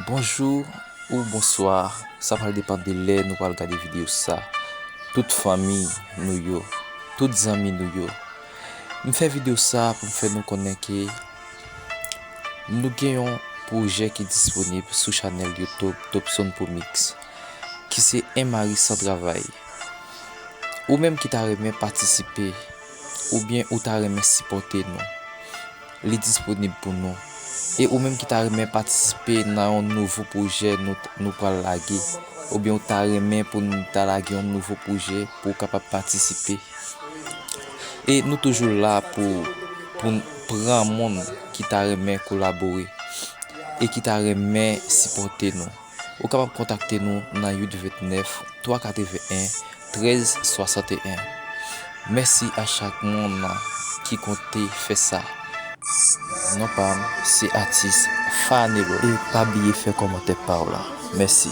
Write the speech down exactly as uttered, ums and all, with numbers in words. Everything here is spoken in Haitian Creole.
Bonjou ou bonswa, sa pral depann de lè nou pral gade videyo sa. Tout fanmi nou yo, tout zanmi nou yo. M fè videyo sa pou m fè nou konnen ke nou gen yon pwojè ki disponib sou chanèl YouTube Topson Pro Mix, ki se En Mari San Travay. Ou menm ki ta renmen patisipe, oubyen ou ta renmen sipòte nou, li disponib pou nou. E ou menm ki ta renmen patisipe nan yon nouvo pwojè nou, nou pral lage, oubyen ou ta renmen pou n ta lage yon nouvo pwojè pou w kapab patisipe. E nou toujou la pou, pou n pran moun ki ta renmen kolabore e ki ta renmen sipòte nou. Ou kapab kontakte nou nan uit vennèf, twa katreven en, trèz swasanteyen. Mèsi a chak moun ki konte fè sa. Non pa m, se atis Fanelo. E pa bliye fè kòmantè pa w la. Mèsi.